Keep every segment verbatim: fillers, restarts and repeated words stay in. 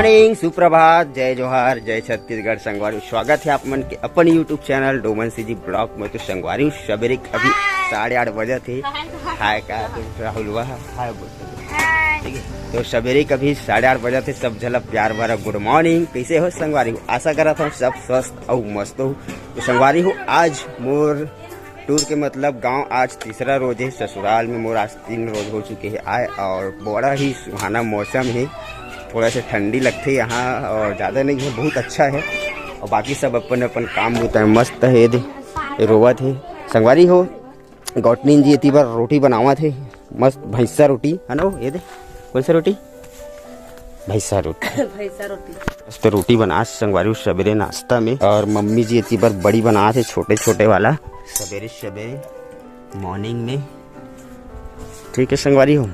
Morning, सुप्रभात, जय जोहार, जय छत्तीसगढ़। संगवारी, स्वागत है आप मन के अपन YouTube channel Doman CG blog में। तो संगवारी, सबेरे अभी साढ़े आठ बजे थे। हाय का तो राहुल वाह, हाय बोल। ठीक है, तो सबेरे कभी साढ़े आठ बजे थे। सब झलक प्यार भरा गुड मॉर्निंग। कैसे हो संगवारी हो? आशा करत हूँ सब स्वस्थ अउ मस्त हो। तो संगवारी हो, आज मोर टूर के मतलब गांव आज तीसरा रोज है। ससुराल में मोर आज तीन रोज हो चुके हैं आए, और बड़ा ही सुहाना मौसम है। थोड़ा सा ठंडी लगती है यहाँ, और ज़्यादा नहीं है, बहुत अच्छा है। और बाकी सब अपन अपन काम होता है, मस्त है। ये दे, ये रोवत है। संगवारी हो, गौटनीन जी एती बर रोटी बनावत हे, मस्त भैंसा रोटी है ना वो? ये दे, कौन सा रोटी? भैंसा रोटी। भैंसा रोटी। मस्त रोटी बनात हे संगवारी हो सबेरे नाश्ता में, और मम्मी जी एती बर बड़ी बनात हे, छोटे छोटे वाला, सबेरे सबेरे मॉर्निंग में। ठीक है संगवारी हो,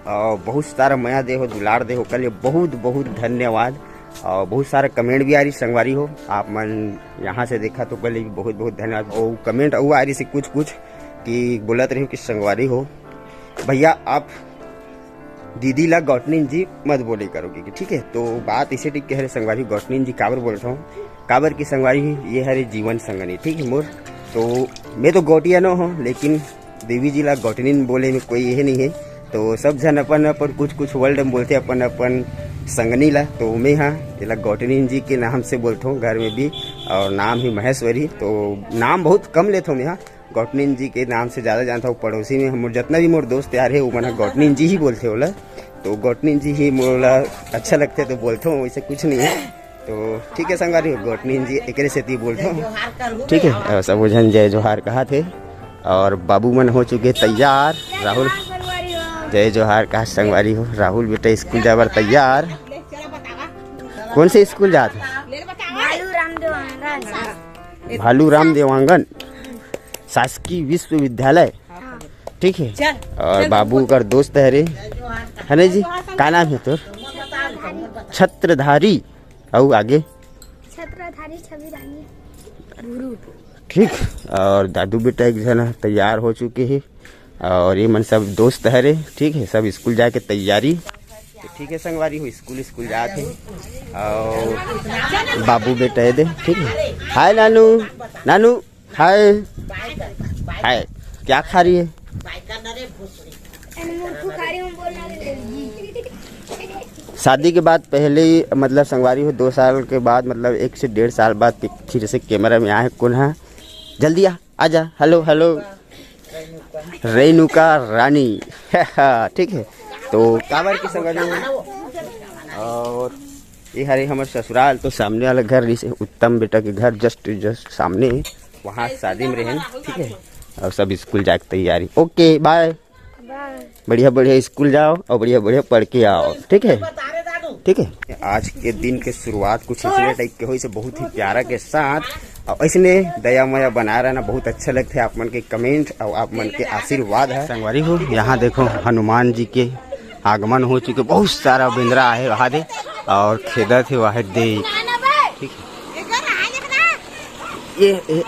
और बहुत सारा मया दे हो, दुलार दे हो, ओकर लिए बहुत बहुत धन्यवाद। और बहुत सारा कमेंट भी आ रही संगवारी हो, आप मन यहाँ से देखा तो ओकर लिए भी बहुत बहुत धन्यवाद। और कमेंट अउ आ रही से कुछ कुछ कि बोलत रही हो कि संगवारी हो, भैया आप दीदी ला गौटनीन जी मत बोले करोगे कि, ठीक है। तो बात इसे ठीक कह रहे संगवारी, गौटनीन जी काबर बोलत हूँ, काबर की संगवारी ये हरे जीवन संगनी, ठीक है मोर। तो मैं तो गौटिया न हूँ, लेकिन देवी जी ला गौटनीन बोले में कोई ये नहीं है। तो सब झन अपन अपन कुछ कुछ वर्ड में बोलते अपन अपन संगनी ला। तो मैं हाँ एला गौटनीन जी के नाम से बोलता हूँ घर में भी, और नाम ही महेश्वरी। तो नाम बहुत कम लेता हूँ मैं हाँ, गौटनीन जी के नाम से ज़्यादा जानता हूँ। पड़ोसी में हम जितना भी मोर दोस्त यार है, वो मन गौटनीन जी ही बोलते होला। तो गौटनीन जी ही मोला अच्छा लगते तो बोलता हूँ, वैसे कुछ नहीं है। तो ठीक है संगवारी हो, गौटनीन जी एकरे सेती बोलता हूँ। ठीक है, और सब झन जय जोहार कहा थे, और बाबू मन हो चुके तैयार। राहुल, जय जोहार कहा संगवारी हो। राहुल बेटा स्कूल जाए बर तैयार। कौन से स्कूल जात हे? भालू राम देवांगन। भालू राम देवांगन शासकीय विश्वविद्यालय। ठीक है, चल, और चल, बाबू कर दोस्त है रे, है ना जी? का नाम है तोर? छत्रधारी। अउ आगे? छत्रधारी छवि रानी गुरु। ठीक, और दादू बेटा एक झन तैयार हो चुके हैं, और ये मन सब दोस्त है रे। ठीक है, सब स्कूल जाके तैयारी। तो ठीक है संगवारी हो, स्कूल स्कूल जात है, और बाबू बेटा ये दे। ठीक है, हाय नानू, नानू, हाय। हाय। क्या खा रही है? शादी के बाद पहले ही, मतलब संगवारी हो, दो साल के बाद, मतलब एक से डेढ़ साल बाद फिर से कैमरा में आए। कौन है? जल्दी आ, आजा। Hello, hello. रेणुका रानी। ठीक है, तो काबर की संगवारी हो, और ये हरे हमर ससुराल। तो सामने वाला घर जैसे उत्तम बेटा के घर जस्ट जस्ट सामने है, वहाँ शादी में रहन। ठीक है, और सब स्कूल जाके तैयारी। ओके, बाय। बढ़िया बढ़िया स्कूल जाओ और बढ़िया बढ़िया पढ़ के आओ। ठीक है, ठीक है। आज के दिन के शुरुआत कुछ इसने टाइप के हो, इसे बहुत ही प्यारा के साथ, और इसने दया मया बनाए रहना बहुत अच्छा लगता है। आप मन के कमेंट और आप मन के आशीर्वाद है। संगवारी हो, यहाँ देखो हनुमान जी के आगमन हो चुके, बहुत सारा बेंदरा आहे वहाँ दे, और खेदत हे वहाँ दे। ठीक है, ये, ये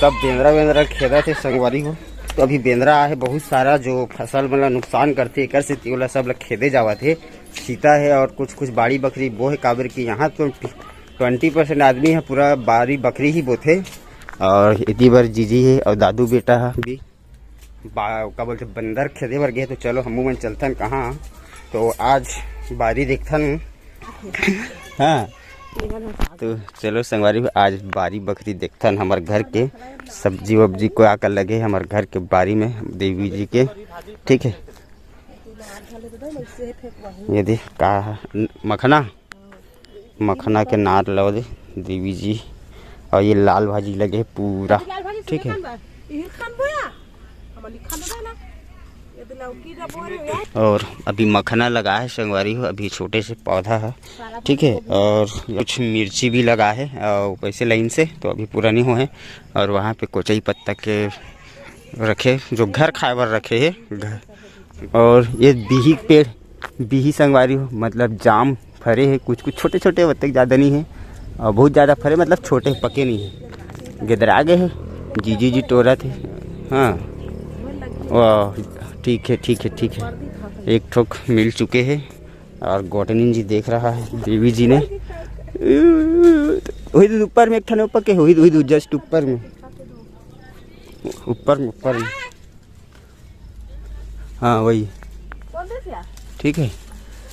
सब बेंदरा वेंदरा खेदत हे संगवारी हो। तो अभी बेंदरा आहे, बहुत सारा जो फसल मतलब नुकसान करते एकर से ओला सब ला खेदे जावत हे। सीता है और कुछ कुछ बाड़ी बखरी बो है, काबर की यहाँ तो ट्वेंटी परसेंट आदमी है पूरा बाड़ी बखरी ही बोथे। और इतनी बार जीजी है और दादू बेटा है भी बा-, का बोलते बंदर खेदे बर गए। तो चलो हमू मन चलथन कहाँ, तो आज बारी देखथन। हाँ, तो चलो संगवारी हो, आज बारी बखरी देखथन हमर घर के सब्जी वब्जी को आकर लगे हमर घर के बारी में देवी जी के। ठीक है, ये देख का है, न-, मखना, मखना के नार लो दे देवी जी, और ये लाल भाजी लगे पूरा। ठीक है, और अभी मखना लगा है संगवारी हो, अभी छोटे से पौधा है। ठीक है, और कुछ मिर्ची भी लगा है और वैसे लाइन से, तो अभी पूरा नहीं हो है। और वहाँ पे कोचई पत्ता के रखे, जो घर खाए बर रखे है घर। और ये बिही के पेड़, बिही संगवारी हो, मतलब जाम फरे है, कुछ कुछ छोटे छोटे, ओतेक ज़्यादा नहीं है, और बहुत ज़्यादा फरे मतलब छोटे, पके नहीं है, गेदरा गए है। जीजी जी टोरत है। हाँ, वाह, ठीक है, ठीक है, ठीक है, एक ठोक मिल चुके हैं। और गोटनिन जी देख रहा है देवी जी ने। वही तो ऊपर में एक ठन ऊपर के, वही वही तो just ऊपर में, ऊपर में, ऊपर में। हाँ, वही। ठीक है,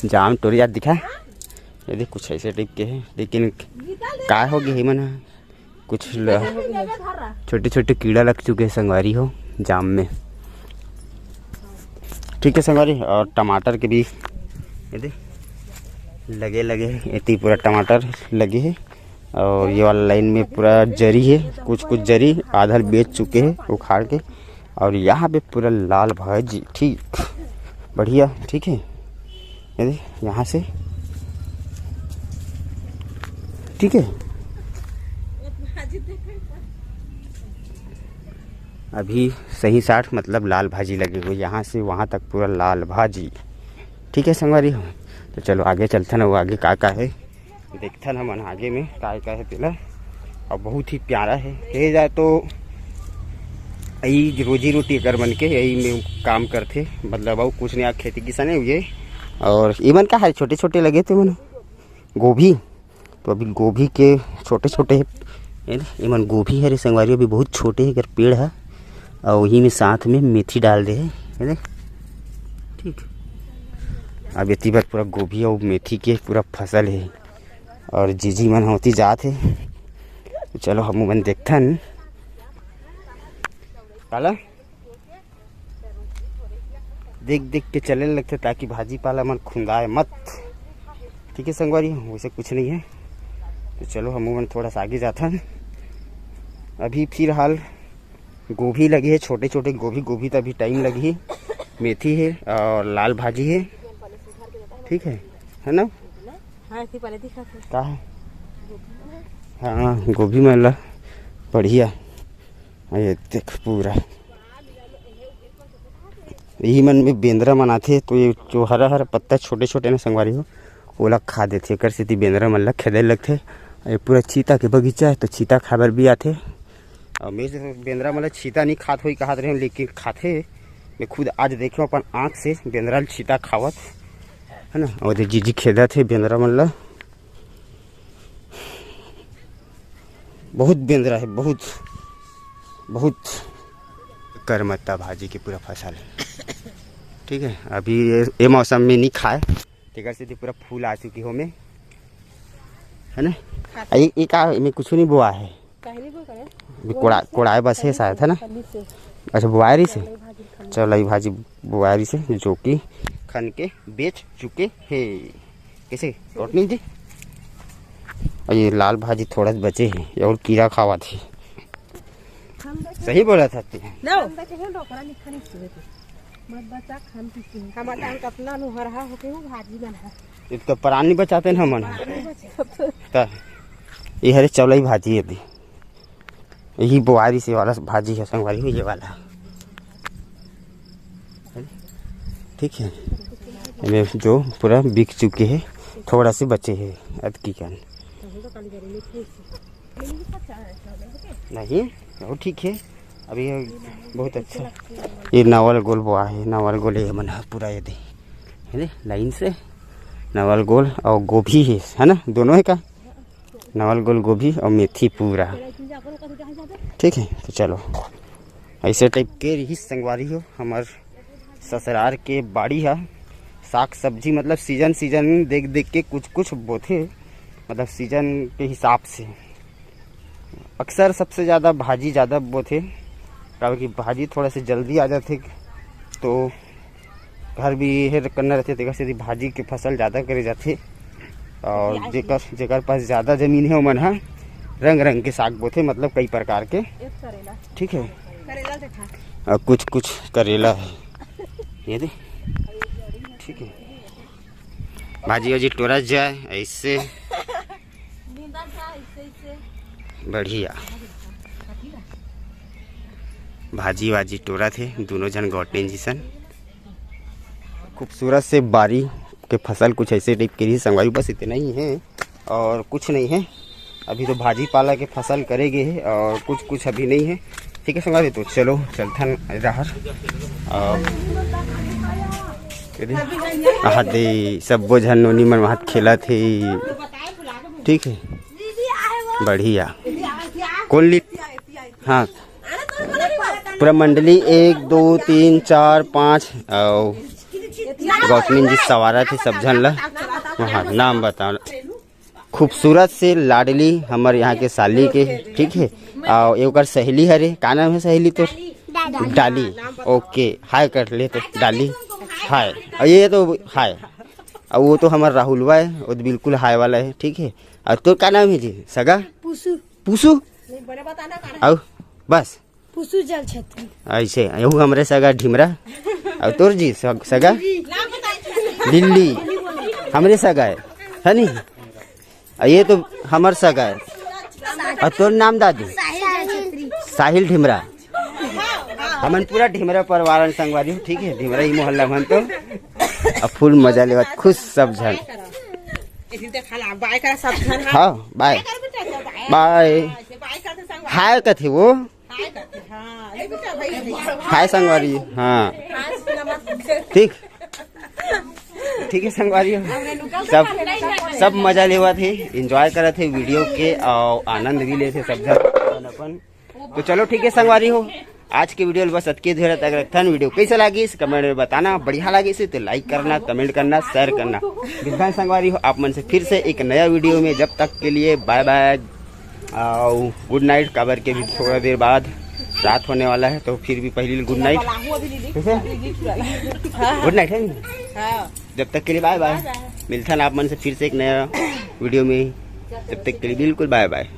जाम टोरी याद दिखा। ये देख, कुछ ऐसे टाइप के है, लेकिन काय हो गया है मन, कुछ ल-, छोटे छोटे कीड़ा लग चुके हैं संगवारी हो जाम में। ठीक है संगवारी, और टमाटर के भी ये दे लगे लगे, इतनी पूरा टमाटर लगे है। और ये वाला लाइन में पूरा जरी है, कुछ कुछ जरी आधा बेच चुके हैं उखाड़ के। और यहाँ पे पूरा लाल भाजी, ठीक, बढ़िया, ठीक है। ये दे, यहाँ से, ठीक है, अभी सही साठ, मतलब लाल भाजी लगे हुए, यहाँ से वहाँ तक पूरा लाल भाजी। ठीक है संगवारी हो, तो चलो आगे चलथन, वो आगे का का है देखथन हमन आगे में, का का है तेला। और बहुत ही प्यारा है, कहे जाए तो यही रोजी रोटी एकर मन के, यही में काम करथे, मतलब और कुछ नहीं, खेती किसानी हुए। और ये मन का है, छोटे छोटे लगे थे मन गोभी, तो अभी गोभी के छोटे छोटे, ये दे, ये मन गोभी है रे संगवारी, अभी बहुत छोटे है एकर पेड़ है। और वही में साथ में मेथी डाल दे है, ये दे, ठीक। अब इतनी बार पूरा गोभी और मेथी के पूरा फसल है। और जीजी मन होती जात है, तो चलो हम मन देखथन। काला देख देख के चले लगथे, ताकि भाजी पाला मन खुंदाए मत। ठीक है संगवारी, वैसे कुछ नहीं है। तो चलो हम मन थोड़ा सा आगे जाथन। अभी फिलहाल गोभी लगी है, छोटे छोटे गोभी, गोभी तो अभी टाइम लगी है। मेथी है और लाल भाजी है, ठीक है, है ना? हाँ, ऐसे पहले दिखा थे। का है? हाँ, गोभी मन ला बढ़िया। ये देख पूरा यही मन में बेंदरा मन आथे, तो ये जो हरा हरा पत्ता छोटे छोटे ना संगवारी हो, ओला खा देथे। एकर सेती बेंदरा मन ला खेदे लगथे। ये पूरा चीता के बगीचा है, तो चीता खाए बर भी आथे। और मैं तो बेंदरा मन ला चीता नहीं खात होई कहत रहे, लेकिन खाथे। मैं खुद आज देखे अपन आँख से बेंदरा ल चीता खावत, है ना। और ये जीजी खेदत हे बेंदरा मन ला। बहुत बेंदरा है, बहुत, बहुत। करमत्ता भाजी के पूरा फसल है, ठीक है। अभी ये, ये मौसम में नहीं खाए, तेकर से पूरा फूल आ चुकी हो में, है ना। आ, ये, ये का, इमे कुछ नहीं बोआ है, काहे नहीं बोआ करे? अभी कोड़ा-, कोड़ाए बस है शायद, है ना? अच्छा, बोआरी से। चौलाई भाजी बोआरी से, जो कि खन के बेच चुके हैं। कैसे, कटनी जी? और ये लाल भाजी थोड़ा सा बचे है, ये और कीड़ा खावा थी। सही बोला था तू। लो। मत बचा, खान पीछे। हमार टाइम कतना नु हरहा होके वो भाजी बना। एक तो प्राण नहीं बचाते ना हमन। त ये हरे चौलाई भाजी है दी। यही बोआरी से वाला भाजी है संगवारी हो, ये वाला। ठीक है, ये जो पूरा बिक चुके हैं, थोड़ा से बचे हैं अतकी कन। नहीं, वो ठीक है। अभी ये बहुत अच्छा, ये नवल गोल बोआ है, नवल गोल ये मन है पूरा, ये दे, है ना, लाइन से नवल गोल और गोभी है, है ना, दोनों है का, नवल गोल गोभी और मेथी पूरा। ठीक है, तो चलो, ऐसे टाइप के रही संगवारी हो हमार ससुरार के बाड़ी है। साग सब्जी मतलब सीजन सीजन देख देख के कुछ कुछ बोथे, मतलब सीजन के हिसाब से। अक्सर सबसे ज़्यादा भाजी ज़्यादा बोथे, काबर कि भाजी थोड़ा से जल्दी आ जाथे, तो घर भी ये करना रहथे, तेकर सेती भाजी के फसल ज़्यादा करे जाथे। और जेकर, जेकर पास ज़्यादा जमीन है, ओमन ह रंग रंग के साग बोथे, मतलब कई प्रकार के। एक करेला। ठीक है। करेला देखा। और कुछ कुछ करेला है, ये दे। ठीक है, भाजी वाजी टोरा जाए ऐसे। नींदा था इससे, इससे। बढ़िया। भाजी वाजी टोरा थे दोनों जन गौटेन जी सन। खूबसूरत से बारी के फसल कुछ ऐसे टाइप के रही संगवारी, बस इतना ही है और कुछ नहीं है। अभी तो भाजी पाला के फसल करे गए है और कुछ कुछ अभी नहीं है। ठीक है संगवारी, तो चलो चलथन रहर। और आहा दे, सब्बो झन नोनी मन वहाँ खेलत हे। ठीक है, बढ़िया। कौन ली? हाँ, पूरा मंडली एक, दो, तीन, चार, पाँच, अउ गौतमी जी सवारत हे सब झन ला। वहाँ नाम बताओ। खूबसूरत से लाडली हमर यहाँ के साली के, ठीक है। अउ ओकर सहेली हरे, का नाम है सहेली तोर? डाली। ओके, हाय कर ले तो डाली। हाय। अउ ये तो हाय। अउ वो तो हमर राहुलवा है, वो तो बिल्कुल हाय वाला है, ठीक है। अउ तोर का नाम है जी? सगा? पूसू। पूसू? अउ बस? पूसू जल छत्री। ऐसे, यहू हमरे सगा ढिमरा। अउ तोर जी सग-, सगा? लिल्ली। हमरे सगा है, है नी? अउ ये तो हमर सगा है। अउ तोर नाम दादू? साहिल ढिमरा। हमन पूरा ढिमरा परिवार संगवारी हो, ठीक है, ढिमरा ही मोहल्ला मन तो। अब फुल मजा लेवत खुश सब झन। बाय करा सब झन। हाँ, बाय। बाय। बाय कथे वो। हाय संगवारी। हाँ, ठीक। ठीक है संगवारी हो, सब सब मजा लेवत हे, एंजॉय करत हे वीडियो के अउ आनंद भी लेथे सब झन अपन अपन। तो चलो ठीक है संगवारी हो, आज के वीडियो ल बस अतके धरे तक रखथन। वीडियो कैसे लागिस कमेंट में बताना, बढ़िया लागिस तो लाइक करना, कमेंट करना, शेयर करना। मिलथन संगवारी हो आप मन से फिर से एक नया वीडियो में, जब तक के लिए बाय बाय। अउ गुड नाइट, काबर के भी थोड़ा देर बाद रात होने वाला है, तो फिर भी पहली गुड नाइट। कैसे? गुड नाइट है नी? जब तक के लिए बाय बाय। मिलथन आप मन से फिर से एक नया वीडियो में, तब तक के लिए बिल्कुल बाय बाय।